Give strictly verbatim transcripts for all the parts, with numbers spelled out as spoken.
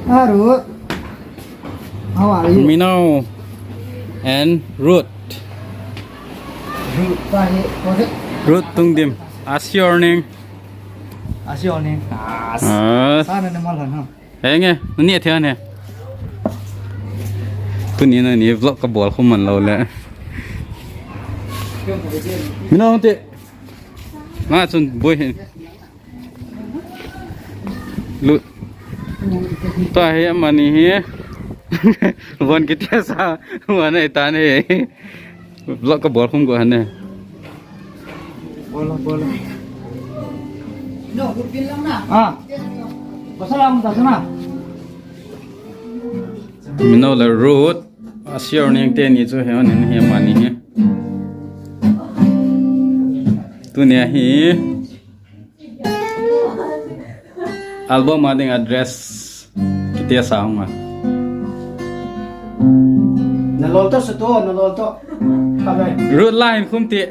Aru. How are you? Mino and Ruth. Ruth, what is it? Ruth Tungdim. Asi orning. Asi orning. Ah. Sana na malhan ha. Henge, nani athi ne. Tuni nani vlog kabol khum man lou le. Mino te. Nga chun boi hin. Lut. Tua hi amani hi. Von kiti sa. Mana ita ne. Vlog kabol khum go hane. Bola, bola. Ah. Pasal ang ta sana. Mino le Ruth. Asi orning teni chu he on hi amani hi. Tunia hi. Album a ding address kiti sa hung a. Na lol to sa to, na lol to. Khabe. Root line khum ti.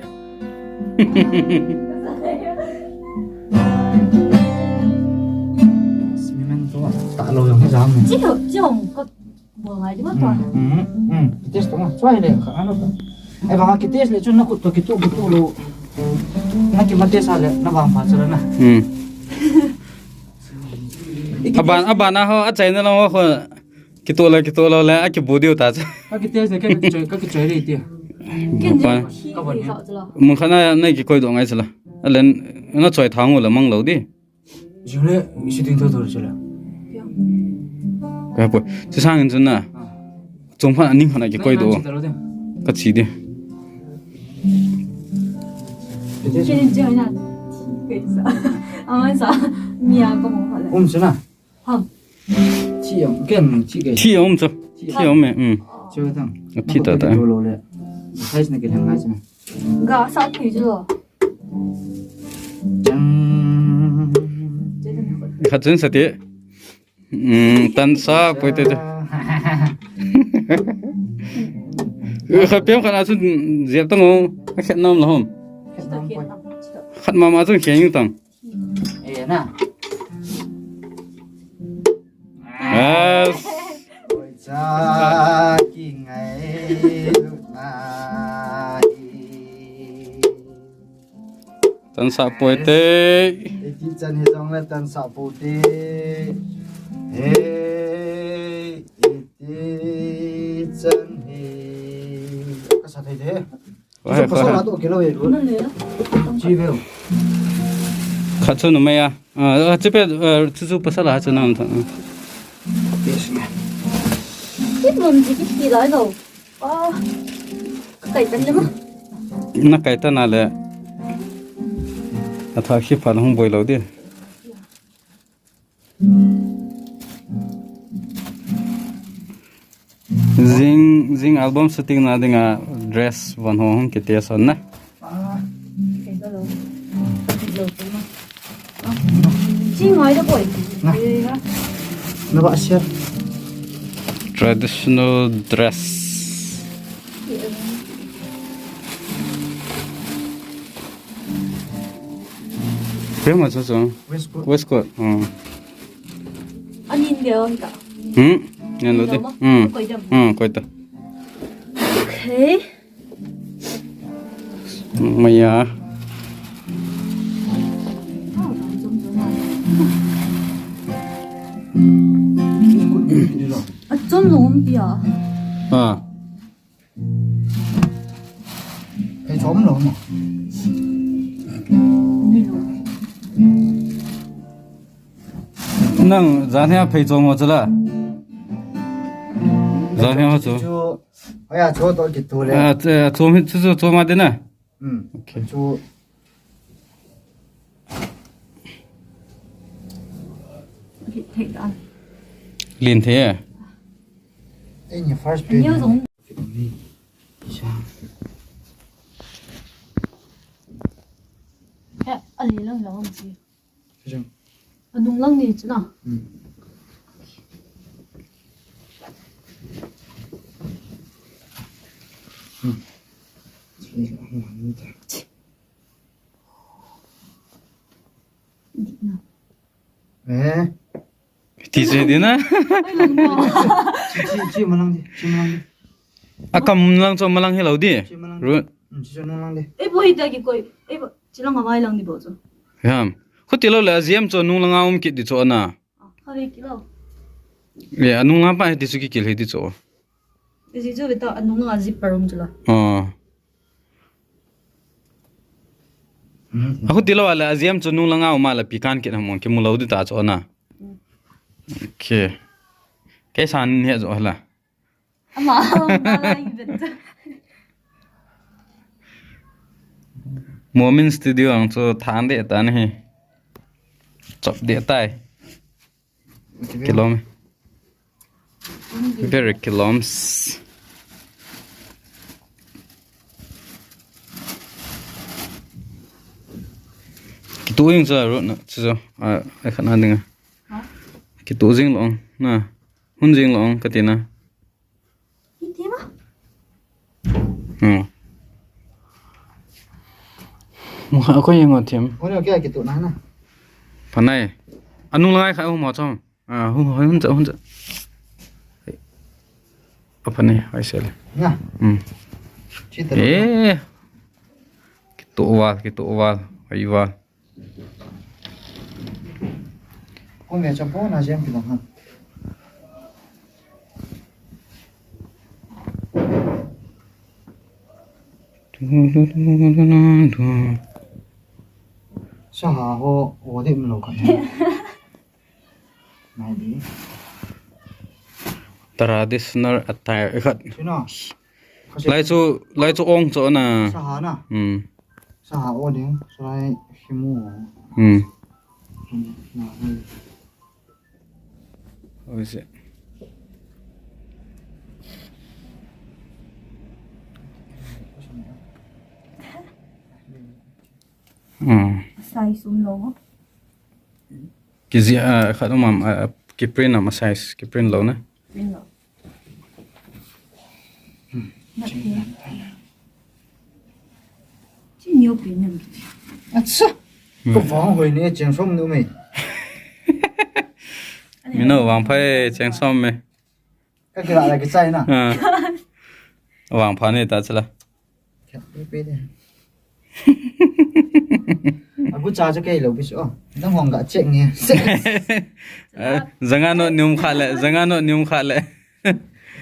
Memento ta lo jong hi jam. 这个，这种个 Buang ai di ma tua. Hmm, hmm, hmm. Kites tua, chua le, ka ano ta. Ai, banga kites le, chun na kut to kitu, kitu lo. Na ki mate sa le, na bang pa chula na. Hmm. Aban, aban a ho, achaina lo ho. Kitu le, kitu lo le, akibu diu ta cha. Ka kites le, ka kichoi, ka kichoi le ti. Ken pa. Ka bon. Mun khana na kikoi do ngai chula. Alen, na choi thang u le mang lo di. Jing le, shooting thotho chule. Ka poi. Chu sangin chun na. Ah. Chung phan aning phan a kikoi do. Nang chi ta lo de. Ka chi de. Ken jing na. Ke sa. Aman sa. Mia ko mo pha le. Um chuna. Ha. Thi um, ken thi ke. Thi um chu. Thi um e, um. Chu tang. Thi ta ta. Lo le. Size na ke thang ngai chuna. Ga sa thi chu lo. Chang. Khat chun sa ti. Hmm, tan sa poi te te. Khat piam khat a chun jep tang o. Khat nam la hom. Khat mama chun khen tang. Eh, na. Yes. Oi, cha, ki ngai lu na. Tan sa poi te. Iti chan hi jong le tan sa poi te. Hey, iti chan hi. Ka sa thei te. Wah, pasal wah. Lah tu kilo ye. Chi veu. Khat chu numei a. Ah, chu pe, ah, chu chu pasal a chu nam tha. Yes, ma'am. Kit lom ji kit ki lai lo. Ah, ka kai tan le ma. Na kai tan a le. Atha khi phan hung boi lo di. Jing, jing album shooting na dinga dress van ho hung kiti son na. Ah, kei ka lo. Lo tu ma. Chi ngai da boi. Na. Kei ka. Na ba siat. Traditional dress. Kema chu chu. Waistcoat. Waistcoat. Hmm. Ani India on ta. Hmm. Yan lo de. India ma? Hmm. Koi dam. Hmm, koi ta. Okay. Maya. A chom lo um pia. Ah. Phei chom lo mo. Nang jan hia phei chom mo chala. Jan hia chu. Chu, hoi a chu to kitu le. A, chu, chu, chu, chu, chu ma de na. Hmm. Okay. Chu. Lin the. Ei, ni first page. Eh, a lin lang lang si. Sijang. A nung lang ni chu na. Hmm. Hmm. Sijang lang lang ni ta. Eh. Ti che di na. Chi, chi, chi malang di, chi malang di. A kam lang cho malang hello di. Chi malang. Ru. Hmm, chi cho nung lang di. Ei, boi ta ki koi. Ei, bo, chi lang a vai lang di bo cho. Yam. Khuti lo le a ziam cho nung lang a um kit di cho na. Ah, ha ve ki lo. Ye, a nung lang pa he ti su ki kil he di cho. Isi chu veta anung a zipper um chu la. Oh. A khuti lo a le a ziam chu nung langa um a le pi kan kit ham, kimu lo di ta chu na. Okay. Kei san he jo la. Ama, ama la i vet. Momin Studio ang chu thang de ta ni hi. Chop de tai. Kilom. Very kiloms. Kitu jing sa ro na, chu chu. A, a khat na ding a. Ha? Kitu jing lo na. Hun jing lo ka ti na. Iti ma? Hmm. Mu ha ko yeng o thiam. Ko ne kya kitu na na. Panai. Anung lai kha mo chom. Ah, hun, hun, hun, hun. Apa ni, ai sel. Na. Hmm. Chita. Eh. Kitu wal, kitu wal, ai wal. Ko me chom po na jem ki ha. Saha ho, o de mlo ka. Mai di. Traditional attire khat. Sino? Lai chu, lai chu ong chu na. Saha na. Hmm. Saha o ding, sai himu. Hmm. Hmm. Oi se. Hmm. Size um lo. Kizia, ah, khat um am, ah, kiprint am a size, kiprint lo na. Print lo. Hmm. Chi neo pi nem. Acha. Hmm. Ko vang hoi ne cheng som nu me. Mino vang phai cheng som me. Ka kila la kichai na. Ah. Vang pha ne ta chala. Kya pe pe de. Agu cha cha kei lo bi so. Dang hong ka check ne. Eh, zanga no nium kha le, zanga no nium kha le.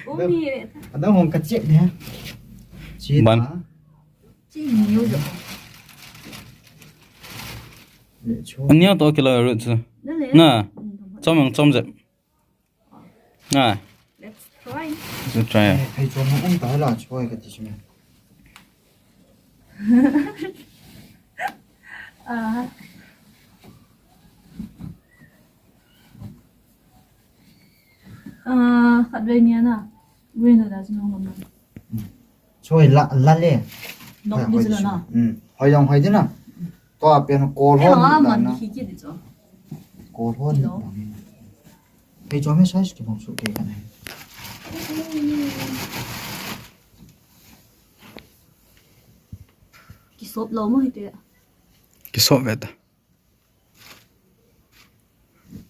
Umi. Adang hong ka check ne. Chi ban. Chi ni yo jo. Ani to kilo ru chu. Na. Chom ang chom je. Na. Let's try. Let's try. Eh, phei chom ang ta la choi ka ti chu. Ah. Ah, khat ve nia na. Green da chu nong ngam na. Choi la, la le. Nok di chu la na. Hmm. Hoi dong hoi di na. To a pen kol ho ni la na. Ki ki di chu. Kol ho ni la. Phei chom me size kibang su ke ka na. Kisop lo mo hite. Kisop ve ta.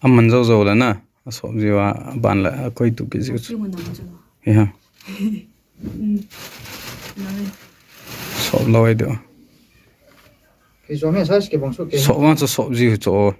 Aman jo jo la na. Asop ji wa ban la a koi tu ki ji. Sop ji mo na jo. Ya. Mm. Na le. Sop lo ai do. Kisop me size kibang su ke. Sop ma chu sop ji chu.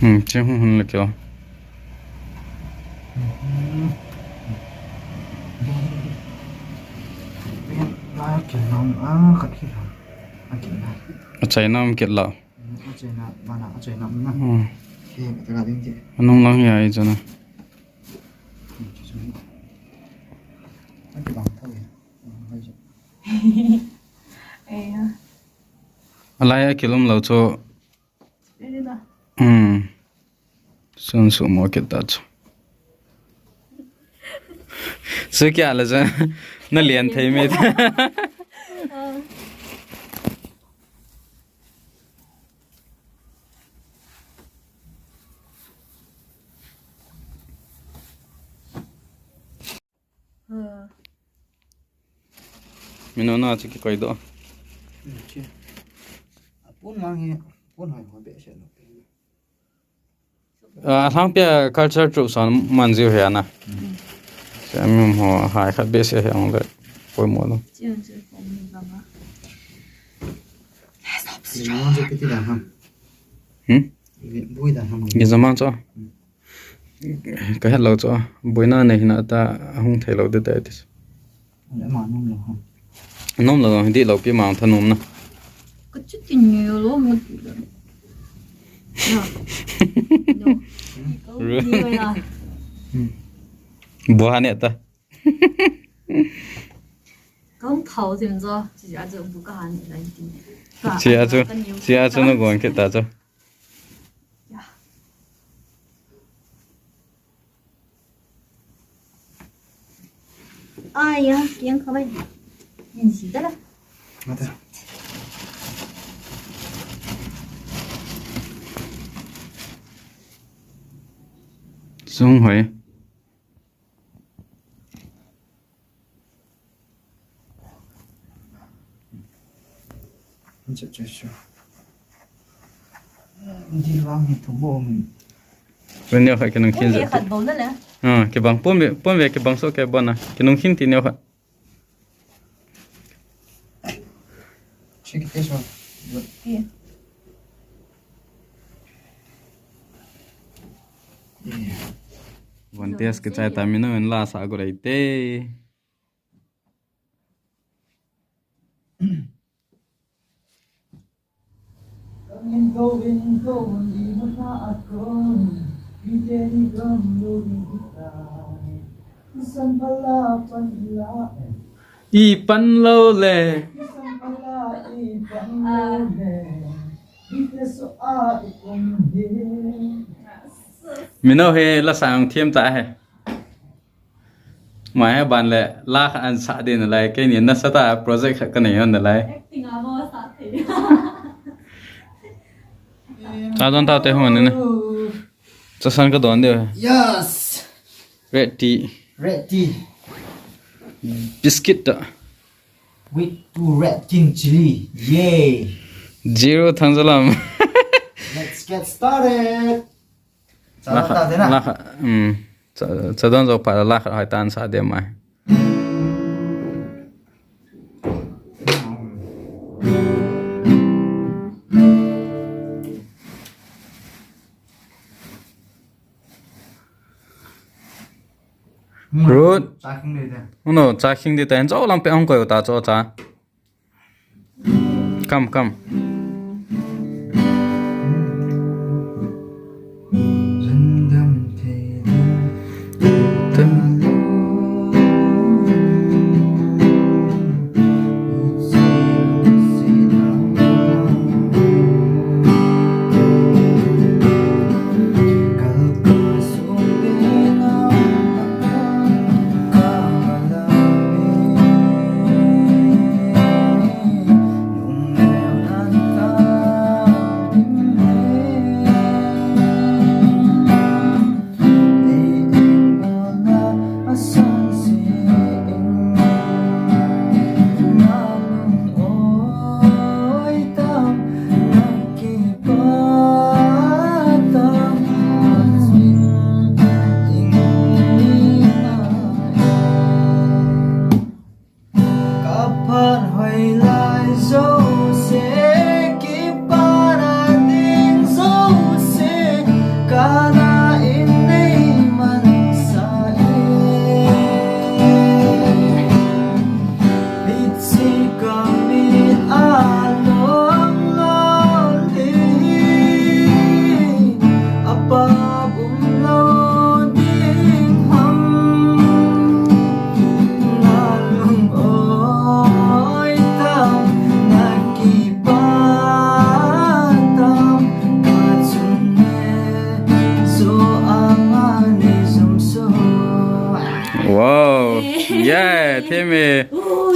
Hmm, che hun hun le kyo. A China um kit la. A China, bana, a China um na. Hmm. Ke, ka ta ga ding ti. Anung lang ya i chana. Hmm, che chana. A ki bang tho ya. Hmm, hai che. Eh, ya. Alai a kilom lo cho. Hmm. Sun su mo kit ta chu. Chu kya la cha. Na lian thei mi. Mino na chu kikoi do. Pun mang hi, pun hoi hoi be se lo. Ah, Lhangpia culture troupe san man jiu he ana. Sa mi mo hai khat be se he ang le. Poi mo lo. Chiang chu pom ni bang a. Ni mo je kiti da ham. Hmm? Ni bui da ham. Ni zaman cho. Ka het lo cho. Buina nei hina ta hung thei lo de ta tis. Nom lo, di lo pi mang tha nom na. Ka chu tin ni lo mo ti lo. Ya. No. Ru. Ni lo ya. Bua ne ta. Kong thau sim zo, chi a chu bu ka han lai tin. Chi a chu, chi a chu na gon ke ta chu. Ya. Ai ya, kiang kha bai. Nin si ta la. Mata. Sung hoi. Chu, chu, chu. Di vang hi thu bom. Ren neo khat kinung khin. Pon ve je khat bom na le. Ah, kibang pon ve, pon ve kibang so ke bon na. Kinung khin ti neo khat. Chi kiti so. Ti. Volunteers kichai ta mi no en la sa go rei te. I pan lo le. Mino he la sang thiam ta he. Mai ban le la khat an sa din lai, keini na sa ta project khat ka nei hon lai. Acting a mo sa thei. Ta don ta te hon ne. Cha san ka don de. Yes. Red tea. Red tea. Biscuit ta. With two red king chili. Yay. Zero thang zalam. Let's get started. Cha la don ta khat, de na. La khat, um, cha, cha don zo pa la khat hoi tan sa de mai. Ruth. Cha khing de de. Uno, cha khing de ta, en zo lam pe hong koi ta cho cha. Come, come.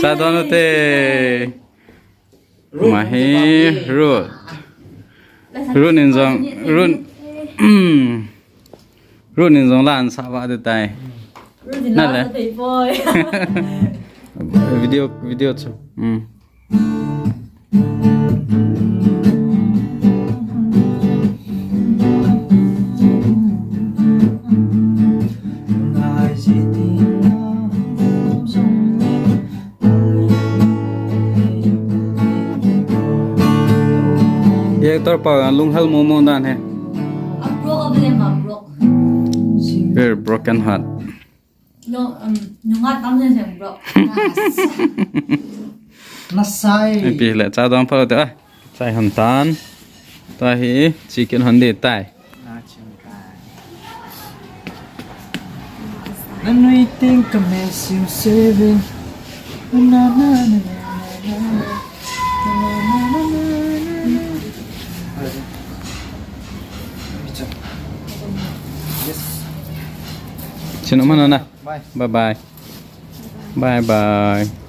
Cha don u te. Mahi Ruth. Ruth in jong, Ruth. Ruth in jong la an sa va de tai. Nale. Video, video chu. Hmm. Ye tor pa lunghel momo dan he. A broke a bile ma broke. Very broken heart. No, um, nunga tam sen sen broke. Nasai. Ipi le cha don pha te a. Chai han tan. Ta hi chicken han de tai. Nanui ting ka me siu seven. Na, na, na, na, na, na. Yes. Chin um hana na. Bye. Bye bye. Bye bye.